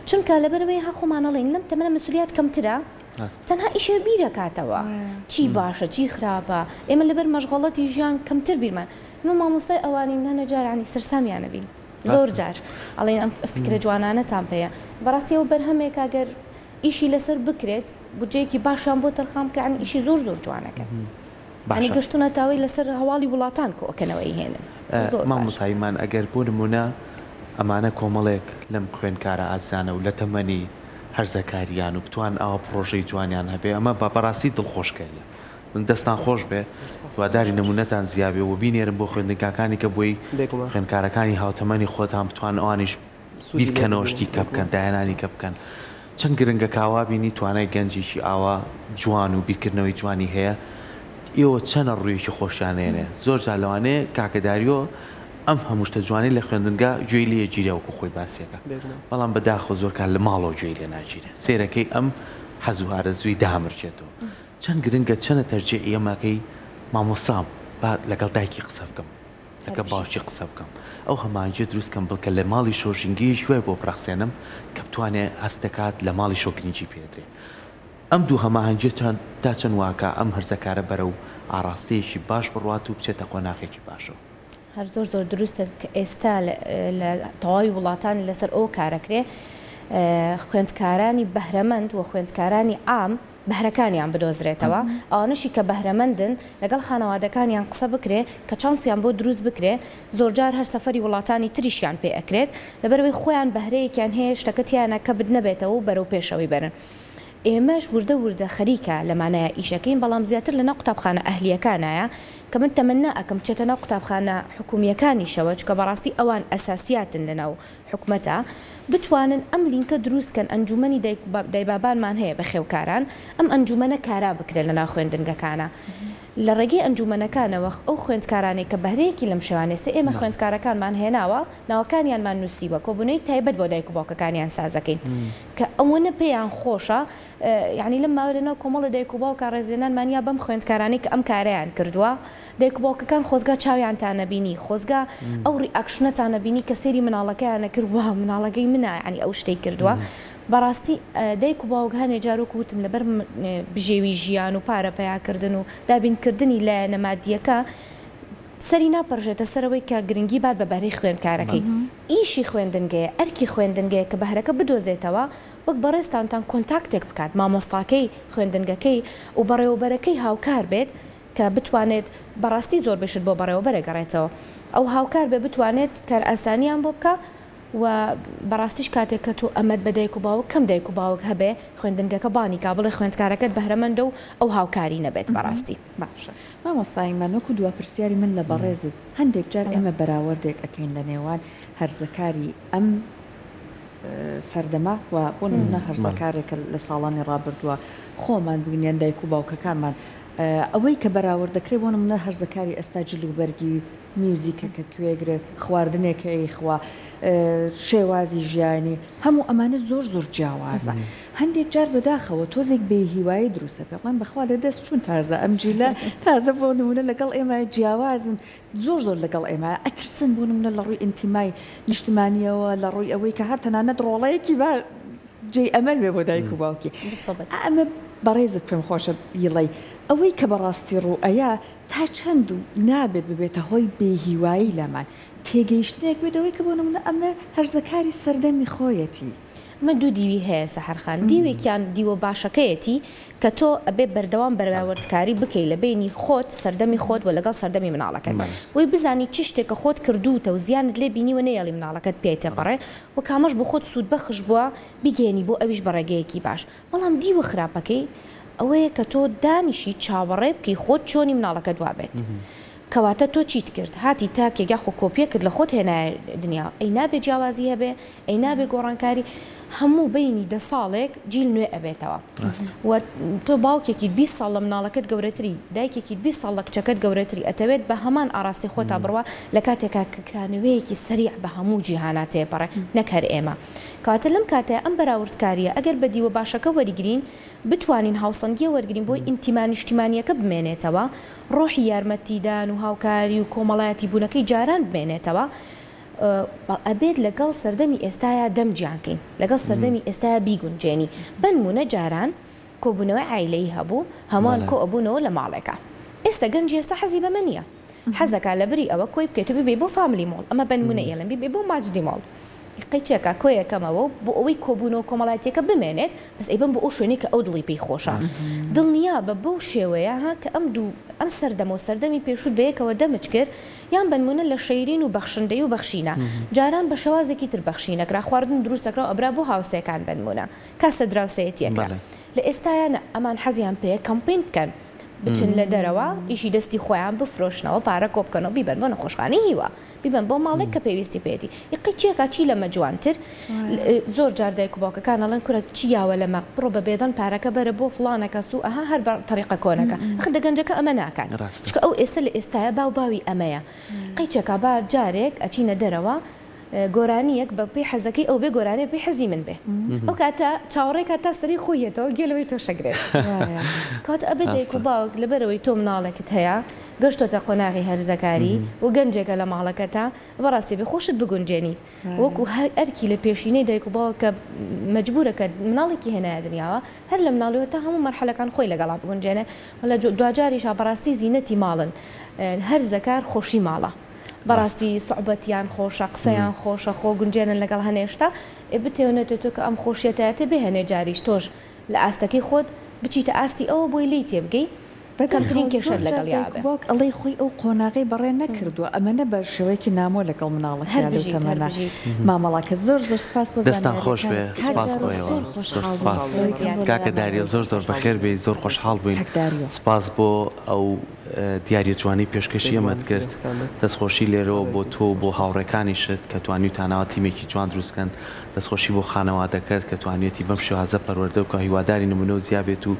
چونکە لەبەرئەوەی ها خۆمان ئەڵێین لەم تەمەنە مەسولیات کەمترە تەنها ئیشێ بیرەکاتەوە چی باشە چی خراپە ئێمە لەبەر مەشغەڵەتی ژیان کەمتر بیرمان ئێمە مامۆستای ئەوانین هەنە جار یانی سەرسامیانە بین زۆر جار ئەڵێن ئەم فکرە جوانانەتان پێیە بەڕاستی ئەوە بەرهەمێکە گەر ئیشی لەسەر بکرێت بودجەیەکی باشیان بۆ تەرخان بکرێت یانی ئیشی زۆر زۆر جوانەکەن یانی باشە. گەشتونەتە ئەوەی لەسەر هەواڵی وڵاتان کۆئەکەنەوە ئەیهێنن زۆر باشە. مامۆستا ئیمان ئەگەر بۆ نمونە ئەمانە کۆمەڵێک لەم خوێندکارە ئازیزانە و لە تەمەنی هەرزەکاریان و بتوانن ئاوا پڕۆژەی جوانیان هەبێ ئەمە بە بەڕاستی دڵخۆشکەریە من دەستان خۆش بێ هیواداری نمونەتان زیابێ و بینێرن بۆ خوێندنگاکانی کە بۆی بێگومان. خوێندکارەکانی هاوتەمەنی خۆتان بتوانن ئەوانیش سوودی لێ بیرکەنەوە ببینن شتی کە بکەن بێگومان. داهێنانی کە بکەن چەند گرنگە کە ئاوا بینی توانای گەنجێکی ئاوا جوان و بیرکردنەوەی جوانی هەیە ئێوە چەنە ڕوویەکی خۆشیان ئەیەنێ زۆر جار لەوانەیە کاکە داریۆ ئەم هەموو شتە جوانەی لە خوێندنگا گوێی لێ گیرێ وەکو خۆی باسیەکە بەڵام بە داخەوە زۆر کات لە ماڵەوە گوێی لێ ناگیرێ سەیرەکەی ئەم حەز و ئارەزووی دامرکێتەوە چەند گرنگە چەنە تەرجیعی ئەمەکەی مامۆسام با لەگەڵ دایکی قسە بکەم لەگەڵ باوکی قسە بکەم ئەو هەماهەنگیە دروست کەم بڵکە لە ماڵی شۆ ژینگەیەکی وای بۆ بڕەخسێنم کە بتوانێ هەست دەکات لە ماڵی شۆ گرنگی پێدرێ ئەم دوو هەماهەنگیە تا چەند واکا ئەم هەرزەکارە بەرەو ئاڕاستەیەکی باش بڕوات و بچێتە قۆناغێکی باشەوە؟ هەر زۆر زۆر دروستە کە ئێستا لە تەواوی وڵاتان لەسەر ئەوە کارەکرێ خوێندکارانی بەهرەمەند و خوێندکارانی عام بەهرەکانیان بدۆزرێتەوە ئەوانەشی کە بەهرەمەندن لەگەڵ خانەوادەکانیان قسە بکرێ کە چانسیان بۆ دروست بکرێ زۆرجار هەر سەفەری وڵاتانی تریشیان پێ ئەکرێت لەبەرئەوەی خۆیان بەهرەیەکیان هەیە شتەکە تیایانە کەبت نەبێتەوە و بەرەو پێشەوەی بەرن. ئێمەش وردە وردە خەریکە لەمانەیا ئیشەکەین بەڵام زیاتر لەناو قوتابخانە ئەهلیەکانایە کە من تەمەنا ئەکەم بچێتە ناو قوتابخانە حکومیەکانیشەوە چونکە بەڕاستی ئەوان ئەساسیاتن لەناو حکومەتا بتوانن ئەم لینکە دروست کەن ئەنجومەنی دایک دایبابانمان هەیە بەخێوکاران ئەم ئەنجومەنە کارا بکرێت لەناو خوێندنگەکانا لە ڕێگەی ئەنجومەنەکانەوە ئەو خوێندکارانەی کە بەهرەیەکی لەم شێوانەی سێ ئێمە خوێندکارەکانمان هێناوە ناوەکانیانمان نووسیوە کۆبوونەوەی تایبەت بۆ دایک و باوکەکانیان سازەکەین کە ئەوەنە پێیان خۆشە یانی لەم ماوەیە لەناو کۆمەڵی دایک و باوکا ڕێزلێنانمان یا بەم خوێندکارانەی کە ئەم کارەیان کردووە دایک و باوکەکان خۆزگا چاویانتان نەبینی خۆزگا ئەو reaction ەتان نەبینی کە سەیری مناڵەکەیان نەکرد وا مناڵەکەی منە یانی ئەو شتەی کردووە بەڕاستی دایک و باوک هەنێ جار وەکو وتم لەبەر بژێوی ژیان و پارە پەیاکردن و دابینکردنی لایەنە مادییەکە سەری ناپەرژێتە سەرەوەی کە گرنگی بات بە بەهرەی خوێندکارەکەی. ئیشی خوێندنگەیە، ئەرکی خوێندنگەیە کە بەهرەکە بدۆزێتەوە، وەک بەڕێزتانتان کۆنتاکتێک بکات، مامۆستاکەی خوێندنگەکەی و بەڕێوەبەرەکەی هاوکار بێت کە بتوانێت، بەڕاستی زۆربەی شت بۆ بەڕێوەبەر ئەگەڕێتەوە، ئەو هاوکار بێ بتوانێت کارئاسانیان بۆ بکا و بەڕاستیش کاتێک کە تۆ ئەمەت بە دایک و باوک کەم دایک و باوک هەبێ خوێندنگەکە بانی کا بڵێ خوێندکارەکەت بەهرەمەندە و ئەو هاوکاری نەبێت بەڕاستی. باشە مامۆستا ئیمان وەکو دوا پرسیاری من لە بەڕێزت هەندێک جار ئێمە بەراوەردێک ئەکەین لە نێوان هەرزەکاری ئەم سەردەمە و بۆ نمونە هەرزەکارێکە لە ساڵانی ڕابردووە خۆمان بووین یان دایک و باوکەکانمان ئەوەی کە بەراورد دەکرێت بۆ نمونە هەرزەکاری ئێستا جل و بەرگی میوزیکەکە کوێگرێ خواردنێکە ئەیخوا شێوازی ژیانی هەموو ئەمانە زۆر زۆر جیاوازە هەندێک جار بەداخەوە تۆزێک بێ هیوایی دروستە پێ بڵێن بەخوا لە دەست چوون تازە ئەم جیلە تازە بۆ نمونە لەگەڵ ئێمە جیاوازن زۆر زۆر لەگەڵ ئێمە ئەترسن بۆ نمونە لە ڕووی ئینتیمای نیشتمانیەوە لە ڕووی ئەوەی کە هەر تەنانەت ڕۆڵەیەکی با جێی ئەمەل بێ بۆ دایک و باوکی ئەمە بەڕێزت پێم خۆشە بیڵێی ئەوەی کە بەڕاستی ڕوو ئەیا تا چەند و نابێت ببێتە هۆی بێ هیوایی لامان تێگەیشتنێک بێت ئەوەی کە بۆ نمونە ئەمە هەرزەکاری سەردەمی خۆیەتی. ئەمە دوو دیوی هەیە سەحەر خان دیوێکیان دیوە باشەکەیەتی کە تۆ ئەبێ بەردەوام بەراوردکاری بکەی لە بەینی خۆت سەردەمی خۆت وە لەگەڵ سەردەمی مناڵەکەت بۆی بزانی چ شتێکە خۆت کردووتە و زیانت لێ بینیوە نەیەڵی مناڵەکەت پێی تێپەڕێ وە کامەش بۆ خۆت سوودبەخش بووە بیگەیەنی بۆ ئەویش بە ڕێگەیەکی باش بەڵام دیوە خراپەکەی ئەوەیە کە تۆ دانیشی چاوەڕێ بکەی خۆت چۆنی مناڵەکەت وابێت کەواتە تۆ چیت کرد هاتی تاکێک یاخۆ کۆپیەکت لە خۆت هێنایە دنیا ئەی نابێ جیاوازی هەبێ ئەی نابێ گۆڕانکاری هەموو بەینی دە ساڵێک جیل نوێ ئەبێتەوە و تۆ باوکێکیت 20 ساڵ لە مناڵەکەت گەورەتری دایکێکیت 20 ساڵ لە کچەکەت گەورەتری ئەتەوێت بە هەمان ئاراستەی خۆتا بڕوا لە کاتێکا کە کرانەوەیەکی سەریع بە هەموو جیهانا تێپەڕێ نەک هەر ئێمە کەواتە لەم کاتەیا ئەم بەراوردکارییە ئەگەر بە دیوە باشەکە وەریگرین بتوانین هاوسەنگیە وەرگرین بۆی ئینتیما نیشتیمانیەکە بمێنێتەوە ڕۆحی یارمەتیدان و هاوکاری و کۆمەڵایەتی بوونەکەی جاران بمێنێتەوە ئەبێت لەگەڵ سەردەمی ئێستایا دەمجیان کەین لەگەڵ سەردەمی ئێستایا بیگونجێنی بەنمونە جاران کۆبوونەوەی عایلەیی هەبوو هەمووان کۆ ئەبوونەوە لە ماڵێکا ئێستا گەنجی ئێستا حەزی بەمە نییە حەزەکا لەبری ئەوە کۆی بکەیت و بیبەی بۆ فاملی مۆڵ ئەمە بەنمونە ئێڵێم بیبەی بۆ ماجدی مۆڵ قەیچێکە کۆیەکەمەوە و بۆ ئەوەی کۆبوونەوە کۆمەڵایەتیەکە بمێنێت بەس ئەیبەم بۆ ئەو شوێنەی کە ئەو دڵی پێی خۆشە دڵنیا بە بەو شێوەیە ها کە ئەم دوو ئەم سەردەمە و سەردەمی پێشووت بەیەکەوە دەمج کرد یان بەنمونە لە شەیرین و بەخشندەی و بەخشینە جاران بە شێوازێکی تر بەخشین ئەکرا خواردن دروست ئەکرا و ئەبرا بۆ هاوسێکان بەنمونە کاسە دراوسێیەتیەکە لە ئێستایا نا ئەمان حەزیان پێیە کەمپین بکەن بچن لە دەرەوە ئیشی دەستی خۆیان بفرۆشنەوە پارە کۆبکەنەوە بیبەن بۆ نەخۆشخانەی هیوا بیبەن بۆ ماڵێک کە پێویستی پێیەتی یقەی چیەکا چی لەمە جوانتر زۆر جار دایک و باوکەکان ئەڵێن کورە چی یاوە لەمە بڕۆ بە بێدەنگ پارەکە بەرە بۆ فڵانە کەس و ئەها هەر بە تەریقە کۆنەکە ئەخ دە گەنجەکە ئەمە ناکات چونکە ئەو ئێستا لە ئێستایا باو باوی ئەمەیە قەیچەکا با جارێک ئەچینە دەرەوە گۆرانیەک بە پێی حەزەکەی ئەو بێ گۆرانیە پێی حەزی من بێ ئەو کاتە چاوەڕێ کات تا سەری خۆی یەتەوە گوێ لەوەی تۆ شەگرێت کات ئەبێ دایک و باوک لەبەرەوەی تۆ مناڵێکت هەیە گەشتۆتە قۆناغی هەرزەکاری و گەنجێکە لە ماڵەکەتا بەڕاستی بێ خۆشت بگونجێنیت وەکو هەر ئەرکی لە پێشینەی دایک و باوک کە مەجبورە کە مناڵێکی هێنایە دنیاوە هەر لە مناڵیەوە تا هەموو مەرحەلەکان خۆی لەگەڵا بگونجێنێ و لە دواجاریشا بەڕاستی زینەتی ماڵن هەرزەکار خۆشی ماڵە بەڕاستی سوعبەتیان خۆشە قسەیان خۆشە خۆ گونجێنن لەگەڵ هەنێ شتا ئێ بتەوێ نەتەوێ تۆ کە ئەم خۆشیەتایەتێ بێ هەنێ جاریش تۆش لە ئاستەکەی خۆت بچیتە ئاستی ئەوە بۆی لێی تێبگەی. کەمترین بەداخەوە کێشەت زۆر جار لەگەڵیا دایک و ئەبێ. باوک ئەڵێی خۆی ئەو قۆناغەی بەڕێ نەکردووە ئەمەنە بە شێوەیەکی نامۆ لەگەڵ هەر مناڵەکەیا لەو بژیت هەر تەمەنە بژیت. مامەڵە کرد زۆر زۆر سپاس بۆ دەستان خۆش بێ زانیاریەکانت کاک سپاس بۆ دارۆ ئێوە زۆر زۆر خۆشحاڵ بووین سپاس لەوەی کە ئەمڕۆ کاکە لەلامان داریۆ بووی زۆر زۆر بەخێر بێی زۆر خۆشحاڵ بووین کاک داریۆ. سپاس بۆ ئەو دیاریە جوانەی پێشکەشی بێگومان ئێمەت کرد پیرۆزتان بێت. دەستخۆشی لێرەوە بۆ بەڕێزی تۆ و زۆر بۆ سپاس. هاوڕێکانیشت کە توانیوتانەوە تیمێکی جوان دروست کەن دەستخۆشی بۆ خانەوادەکەت کە توانیویەتی بەم شێوازە پەروەردە بکا هیوادارین نمونە و جیا بێت و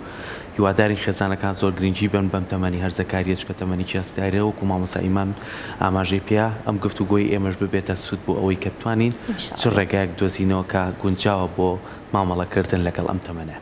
هیوادارین خێزانەکان زۆر گرنگی بەن بەم تەمەنی هەرزەکاریە چونکە تەمەنێکی هەستیارە وەکو مامۆستا ئیمان ئاماژەی پێیا ئەم گفتوگۆی ئێمەش ببێتە سوود بۆ ئەوەی کە بتوانین ان شاء چ اللە. ڕێگایەک بدۆزینەوە کە گونجاوە بۆ مامەڵەکردن لەگەڵ ئەم تەمەنە.